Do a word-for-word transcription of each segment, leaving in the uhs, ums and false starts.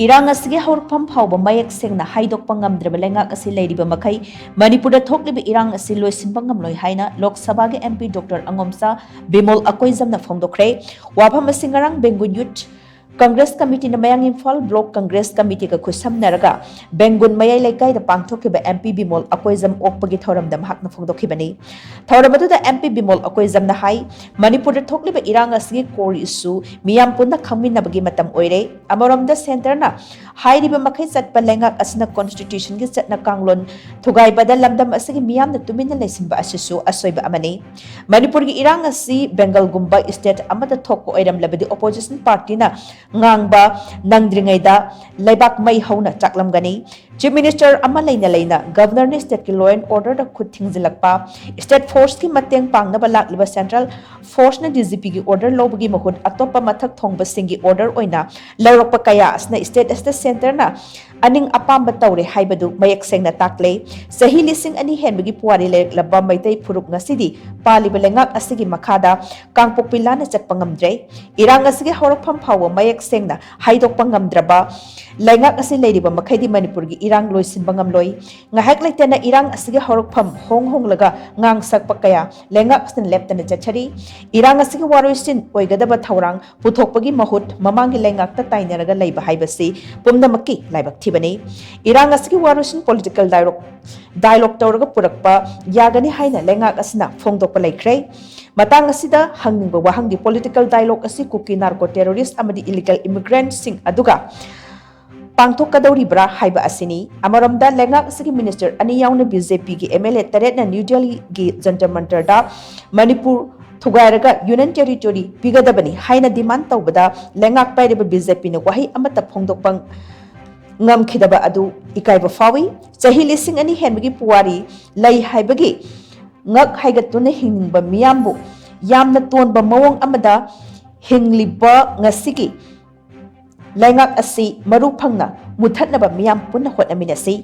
ꯏꯔꯥꯡ ꯑꯁꯤꯒꯤ ꯍꯧꯔꯛꯐꯝ ꯐꯥꯎꯕ ꯃꯌꯦꯛ ꯁꯦꯡꯅ ꯍꯥꯏꯗꯣꯛꯄ ꯉꯝꯗ꯭ꯔꯕ ꯂꯩꯉꯥꯛ ꯑꯁꯤ ꯂꯩꯔꯤꯕ ꯃꯈꯩ ꯃꯅꯤꯄꯨꯔꯗ ꯊꯣꯛꯂꯤꯕ ꯏꯔꯥꯡ ꯑꯁꯤ ꯂꯣꯏꯁꯤꯟꯕ ꯉꯝꯂꯣꯏ ꯍꯥꯏꯅ ꯂꯣꯛ ꯁꯚꯥꯒꯤ M P Doctor ꯑꯉꯣꯝꯆꯥ ꯕꯤꯃꯣꯜ ꯑꯀꯣꯏꯖꯝꯅ ꯐꯣꯡꯗꯣꯛꯈ꯭ꯔꯦ꯫ ꯋꯥꯐꯝ ꯑꯁꯤ ꯉꯔꯥꯡ ꯕꯦꯡꯒꯨꯟ Youth Congress Committeeꯅ ꯃꯌꯥꯡ ꯏꯝꯐꯥꯜ Block Congress Committeeꯒ ꯈꯨꯠꯁꯝꯅꯔꯒ ꯕꯦꯡꯒꯨꯟ ꯃꯌꯥꯏ ꯂꯩꯀꯥꯏꯗ ꯄꯥꯡꯊꯣꯛꯈꯤꯕ M P ꯕꯤꯃꯣꯜ ꯑꯀꯣꯏꯖꯝ ꯑꯣꯛꯄꯒꯤ ꯊꯧꯔꯝꯗ ꯃꯍꯥꯛꯅ ꯐꯣꯡꯗꯣꯛꯈꯤꯕꯅꯤ꯫ ꯊꯧꯔꯝ ꯑꯗꯨꯗ M P ꯕꯤꯃꯣꯜ ꯑꯀꯣꯏꯖꯝꯅ ꯍꯥꯏ, ꯃꯅꯤꯄꯨꯔꯗ ꯊꯣꯛꯂꯤꯕ ꯏꯔꯥꯡ ꯑꯁꯤꯒꯤ core issue ꯃꯤꯌꯥꯝ ꯄꯨꯟꯅ ꯈꯪꯃꯤꯟꯅꯕꯒꯤ ꯃꯇꯝ ꯑꯣꯏꯔꯦ꯫ ꯑꯃꯔꯣꯝꯗ centreꯅ ꯍꯥꯏꯔꯤꯕ ꯃꯈꯩ ꯆꯠꯄ ꯂꯩꯉꯥꯛ ꯑꯁꯤꯅ constitutionꯒꯤ ꯆꯠꯅ ꯀꯥꯡꯂꯣꯟ ꯊꯨꯒꯥꯏꯕꯗ ꯂꯝꯗꯝ ꯑꯁꯤꯒꯤ ꯃꯤꯌꯥꯝꯅ ꯇꯨꯃꯤꯟꯅ ꯂꯩꯁꯤꯟꯕ ꯑꯁꯤꯁꯨ ꯑꯁꯣꯏꯕ ꯑꯃꯅꯤ꯫ ꯃꯅꯤꯄꯨꯔꯒꯤ ꯏꯔꯥꯡ ꯑꯁꯤ ꯕꯦꯡꯒꯜꯒꯨꯝꯕ state ꯑꯃꯗ ꯊꯣꯛꯄ ꯑꯣꯏꯔꯝꯂꯕꯗꯤ opposition partyꯅ ꯉꯥꯡꯕ ꯅꯪꯗ꯭ꯔꯤꯉꯩꯗ ꯂꯩꯕꯥꯛ ꯃꯩ ꯍꯧꯅ ꯆꯥꯛꯂꯝꯒꯅꯤ꯫ Chief Minister ꯑꯃ ꯂꯩꯅ ꯂꯩꯅ Governorꯅ stateꯀꯤ law and orderꯗ ꯈꯨꯠ ꯊꯤꯡꯖꯤꯜꯂꯛꯄ, state forceꯀꯤ ꯃꯇꯦꯡ ꯄꯥꯡꯅꯕ ꯂꯥꯛꯂꯤꯕ central forceꯅ DGPꯒꯤ order ꯂꯧꯕꯒꯤ ꯃꯍꯨꯠ ꯑꯇꯣꯞꯄ ꯃꯊꯛ ꯊꯣꯡꯕꯁꯤꯡꯒꯤ order ꯑꯣꯏꯅ ꯂꯧꯔꯛꯄ ꯀꯌꯥ ꯑꯁꯤꯅ state ꯑꯁꯤꯗ centreꯅ ꯑꯅꯤꯡ ꯑꯄꯥꯝꯕ ꯇꯧꯔꯦ ꯍꯥꯏꯕꯗꯨ ꯃꯌꯦꯛ ꯁꯦꯡꯅ ꯇꯥꯛꯂꯦ꯫ ꯆꯍꯤ ꯂꯤꯁꯤꯡ ꯑꯅꯤ ꯍꯦꯟꯕꯒꯤ ꯄꯨꯋꯥꯔꯤ ꯂꯩꯔꯛꯂꯕ ꯃꯩꯇꯩ ꯐꯨꯔꯨꯞ ꯉꯁꯤꯗꯤ ꯄꯥꯜꯂꯤꯕ ꯂꯩꯉꯥꯛ ꯑꯁꯤꯒꯤ ꯃꯈꯥꯗ ꯀꯥꯡꯄꯣꯛꯄꯤ ꯂꯥꯟꯅ ꯆꯠꯄ ꯉꯝꯗ꯭ꯔꯦ꯫ ꯏꯔꯥꯡ ꯑꯁꯤꯒꯤ ꯍꯧꯔꯛꯐꯝ ꯐꯥꯎꯕ ꯃꯌꯦꯛ ꯁꯦꯡꯅ ꯍꯥꯏꯗꯣꯛꯄ ꯉꯝꯗ꯭ꯔꯕ ꯂꯩꯉꯥꯛ ꯑꯁꯤ ꯂꯩꯔꯤꯕ ꯃꯈꯩꯗꯤ ꯃꯅꯤꯄꯨꯔꯒꯤ ꯏꯔꯥꯡ ꯂꯣꯏꯁꯤꯟꯕ ꯉꯝꯂꯣꯏ꯫ ꯉꯥꯏꯍꯥꯛ ꯂꯩꯇꯅ ꯏꯔꯥꯡ ꯑꯁꯤꯒꯤ ꯍꯧꯔꯛꯐꯝ ꯍꯣꯡ ꯍꯣꯡꯂꯒ ꯉꯥꯡ ꯁꯛꯄ ꯀꯌꯥ ꯂꯩꯉꯥꯛ ꯑꯁꯤꯅ ꯂꯦꯞꯇꯅ ꯆꯠꯊꯔꯤ꯫ ꯏꯔꯥꯡ ꯑꯁꯤꯒꯤ ꯋꯥꯔꯣꯏꯁꯤꯟ ꯑꯣꯏꯒꯗꯕ ꯊꯧꯔꯥꯡ ꯄꯨꯊꯣꯛꯄꯒꯤ ꯃꯍꯨꯠ ꯃꯃꯥꯡꯒꯤ ꯂꯩꯉꯥꯛꯇ ꯇꯥꯏꯅꯔꯒ ꯂꯩꯕ ꯍꯥꯏꯕꯁꯤ ꯄꯨꯝꯅꯃꯛꯀꯤ ꯂꯥꯏꯕꯛ ꯊꯤꯕꯅꯤ꯫ ꯏꯔꯥꯡ ꯑꯁꯤꯒꯤ ꯋꯥꯔꯣꯏꯁꯤꯟ political dialogue, dialogue ꯇꯧꯔꯒ ꯄꯨꯔꯛꯄ ꯌꯥꯒꯅꯤ ꯍꯥꯏꯅ ꯂꯩꯉꯥꯛ ꯑꯁꯤꯅ ꯐꯣꯡꯗꯣꯛꯄ ꯂꯩꯈ꯭ꯔꯦ꯫ ꯃꯇꯥꯡ ꯑꯁꯤꯗ ꯍꯪꯅꯤꯡꯕ ꯋꯥꯍꯪꯗꯤ political dialogue ꯑꯁꯤ ꯀꯨꯀꯤ narco terrorist ꯑꯃꯗꯤ illegal immigrantꯁꯤꯡ ꯑꯗꯨꯒ ꯄꯥꯡꯊꯣꯛꯀꯗꯧꯔꯤꯕ꯭ꯔꯥ ꯍꯥꯏꯕ ꯑꯁꯤꯅꯤ꯫ ꯑꯃꯔꯣꯝꯗ ꯂꯩꯉꯥꯛ ꯑꯁꯤꯒꯤ minister ꯑꯅꯤ ꯌꯥꯎꯅ BJPꯒꯤ MLA ꯇꯔꯦꯠꯅ New Delhiꯒꯤ Jantar ꯃꯟꯇꯔꯗ Manipur ꯊꯨꯒꯥꯏꯔꯒ Union Territory ꯄꯤꯒꯗꯕꯅꯤ ꯍꯥꯏꯅ demand ꯇꯧꯕꯗ ꯂꯩꯉꯥꯛ ꯄꯥꯏꯔꯤꯕ BJPꯅ ꯋꯥꯍꯩ ꯑꯃꯠꯇ ꯐꯣꯡꯗꯣꯛꯄ ꯉꯝꯈꯤꯗꯕ ꯑꯗꯨ ꯏꯀꯥꯏꯕ ꯐꯥꯎꯏ꯫ ꯆꯍꯤ ꯂꯤꯁꯤꯡ ꯑꯅꯤ ꯍꯦꯟꯕꯒꯤ ꯄꯨꯋꯥꯔꯤ ꯂꯩ ꯍꯥꯏꯕꯒꯤ ꯉꯛ ꯍꯥꯏꯒꯠꯇꯨꯅ ꯍꯤꯡꯅꯤꯡꯕ ꯃꯤꯌꯥꯝꯕꯨ ꯌꯥꯝꯅ ꯇꯣꯟꯕ ꯃꯑꯣꯡ ꯑꯃꯗ ꯍꯤꯡꯂꯤꯕ ꯉꯁꯤꯒꯤ ꯂꯩꯉꯥꯛ ꯑꯁꯤ ꯃꯔꯨ ꯐꯪꯅ ꯃꯨꯊꯠꯅꯕ ꯃꯤꯌꯥꯝ ꯄꯨꯟꯅ ꯍꯣꯠꯅꯃꯤꯟꯅꯁꯤ꯫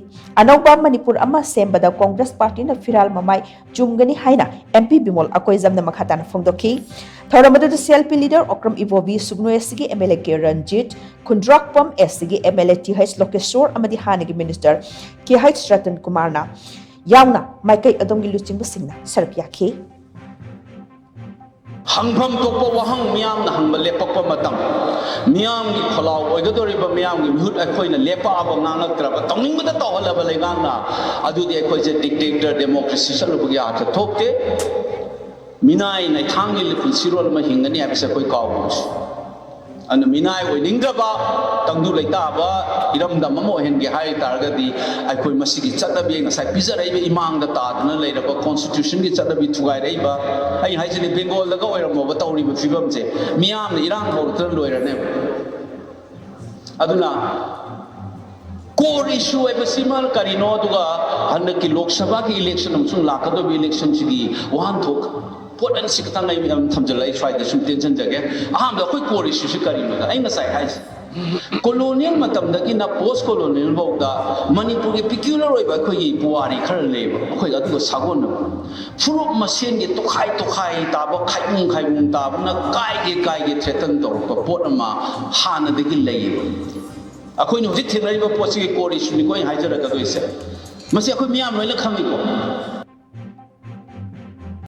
ꯑꯅꯧꯕ ꯃꯅꯤꯄꯨꯔ ꯑꯃ ꯁꯦꯝꯕꯗ ꯀꯣꯡꯒ꯭ꯔꯦꯁ ꯄꯥꯔꯇꯤꯅ ꯐꯤꯔꯥꯜ ꯃꯃꯥꯏ ꯆꯨꯝꯒꯅꯤ ꯍꯥꯏꯅ ꯑꯦꯝ ꯄꯤ ꯕꯤꯃꯣꯜ ꯑꯀꯣꯏꯖꯝꯅ ꯃꯈꯥ ꯇꯥꯅ ꯐꯣꯡꯗꯣꯛꯈꯤ꯫ ꯊꯧꯔꯝ ꯑꯗꯨꯗ C L P leader Okram Ibobi, Sugnu S ꯁꯤꯒꯤ M L A K Ranjit, Khundrakpam S ꯁꯤꯒꯤ M L A T H Lokeshwor ꯑꯃꯗꯤ ꯍꯥꯟꯅꯒꯤ ꯃꯤꯅꯤꯁꯇꯔ ꯀꯦ ꯍꯩꯆ ꯔꯇꯟ ꯀꯨꯃꯥꯔꯅ ꯌꯥꯎꯅ ꯃꯥꯏꯀꯩ ꯑꯗꯣꯝꯒꯤ ꯂꯨꯆꯤꯡꯕꯁꯤꯡꯅ ꯁꯔꯨꯛ ꯌꯥꯈꯤ꯫ ꯍꯪꯐꯝ ꯊꯣꯛꯄ ꯋꯥꯍꯪ ꯃꯤꯌꯥꯝꯅ ꯍꯪꯕ ꯂꯦꯞꯄꯛꯄ ꯃꯇꯝ, ꯃꯤꯌꯥꯝꯒꯤ ꯈꯣꯜꯂꯥꯎ ꯑꯣꯏꯒꯗꯧꯔꯤꯕ ꯃꯤꯌꯥꯝꯒꯤ ꯃꯤꯍꯨꯠ ꯑꯩꯈꯣꯏꯅ ꯂꯦꯞꯄꯛꯑꯕ, ꯉꯥꯡꯉꯛꯇ꯭ꯔꯕ, ꯇꯧꯅꯤꯡꯕꯗ ꯇꯧꯍꯜꯂꯕ ꯂꯩꯉꯥꯛꯅ, ꯑꯗꯨꯗꯤ ꯑꯩꯈꯣꯏꯁꯦ ꯗꯤꯛꯇꯦꯛꯇꯔ ꯗꯦꯃꯣꯀ꯭ꯔꯦꯁꯤ ꯆꯠꯂꯨꯕꯒꯤ ꯑꯥꯔꯊ ꯊꯣꯛꯇꯦ꯫ ꯃꯤꯅꯥꯏ ꯅꯩꯊꯥꯡꯒꯤ ꯄꯨꯟꯁꯤꯔꯣꯜ ꯑꯃ ꯍꯤꯡꯒꯅꯤ ꯍꯥꯏꯕꯁꯦ ꯑꯩꯈꯣꯏ ꯀꯥꯎꯒꯨꯝꯁꯤ꯫ ꯑꯗꯨꯅ ꯃꯤꯅꯥꯏ ꯑꯣꯏꯅꯤꯡꯗ꯭ꯔꯕ, ꯇꯪꯗꯨ ꯂꯩꯇꯥꯕ ꯏꯔꯝꯗꯝ ꯑꯃ ꯑꯣꯏꯍꯟꯒꯦ ꯍꯥꯏ ꯇꯥꯔꯒꯗꯤ, ꯑꯩꯈꯣꯏ ꯃꯁꯤꯒꯤ ꯆꯠꯅꯕꯤ, ꯉꯁꯥꯏ ꯄꯤꯖꯔꯛꯏꯕ ꯏꯃꯥꯡꯗ ꯇꯥꯗꯨꯅ ꯂꯩꯔꯕ ꯀꯣꯟꯁꯇꯤꯇ꯭ꯌꯨꯁꯟꯒꯤ ꯆꯠꯅꯕꯤ ꯊꯨꯒꯥꯏꯔꯛꯏꯕ, ꯑꯩ ꯍꯥꯏꯁꯤꯅꯤ, ꯕꯦꯡꯒꯣꯜꯗꯒ ꯑꯣꯏꯔꯝꯃꯣꯕ ꯇꯧꯔꯤꯕ ꯐꯤꯕꯝꯁꯦ, ꯃꯤꯌꯥꯝꯅ ꯏꯔꯥꯡ ꯍꯧꯔꯛꯇꯅ ꯂꯣꯏꯔꯅꯦꯕ꯫ ꯑꯗꯨꯅ core issue ꯍꯥꯏꯕꯁꯤꯃ ꯀꯔꯤꯅꯣ, ꯑꯗꯨꯒ ꯍꯟꯗꯛꯀꯤ ꯂꯣꯛ ꯁꯚꯥꯒꯤ election ꯑꯃꯁꯨꯡ ꯂꯥꯛꯀꯗꯧꯔꯤꯕ election ꯁꯤꯒꯤ ꯋꯥꯍꯟꯊꯣꯛ, ꯄꯣꯠ ꯑꯅꯤꯁꯤ ꯈꯛꯇꯪ ꯑꯩ ꯌꯥꯝ ꯊꯝꯖꯤꯜꯂꯛꯑꯦ, ꯁ꯭ꯋꯥꯏꯗ ꯁꯨꯝ ꯇꯦꯟꯁꯤꯟꯖꯒꯦ꯫ ꯑꯍꯥꯟꯕꯗ ꯑꯩꯈꯣꯏ core issue ꯁꯤ ꯀꯔꯤꯅꯣꯗ, ꯑꯩ ꯉꯁꯥꯏ ꯍꯥꯏꯁꯦ, colonial ꯃꯇꯝꯗꯒꯤꯅ post colonial ꯐꯥꯎꯗ ꯃꯅꯤꯄꯨꯔꯒꯤ peculiar ꯑꯣꯏꯕ ꯑꯩꯈꯣꯏꯒꯤ ꯄꯨꯋꯥꯔꯤ ꯈꯔ ꯂꯩꯌꯦꯕ, ꯑꯩꯈꯣꯏ ꯑꯗꯨꯒ ꯁꯥꯒꯣꯟꯅꯕ꯫ ꯐꯨꯔꯨꯞ ꯃꯁꯦꯟꯒꯤ ꯇꯣꯈꯥꯏ ꯇꯣꯈꯥꯏ ꯇꯥꯕ, ꯈꯥꯏꯕꯨꯡ ꯈꯥꯏꯕꯨꯡ ꯇꯥꯕꯅ ꯀꯥꯏꯒꯦ ꯀꯥꯏꯒꯦ threaten ꯇꯧꯔꯛꯄ ꯄꯣꯠ ꯑꯃ ꯍꯥꯟꯅꯗꯒꯤ ꯂꯩꯌꯦꯕ꯫ ꯑꯩꯈꯣꯏꯅ ꯍꯧꯖꯤꯛ ꯊꯦꯡꯅꯔꯤꯕ ꯄꯣꯠꯁꯤꯒꯤ core issue ꯅꯤꯀꯣ ꯑꯩꯅ ꯍꯥꯏꯖꯔꯛꯀꯗꯣꯏꯁꯦ꯫ ꯃꯁꯤ ꯑꯩꯈꯣꯏ ꯃꯤꯌꯥꯝ ꯂꯣꯏꯅ ꯈꯪꯉꯤꯀꯣ꯫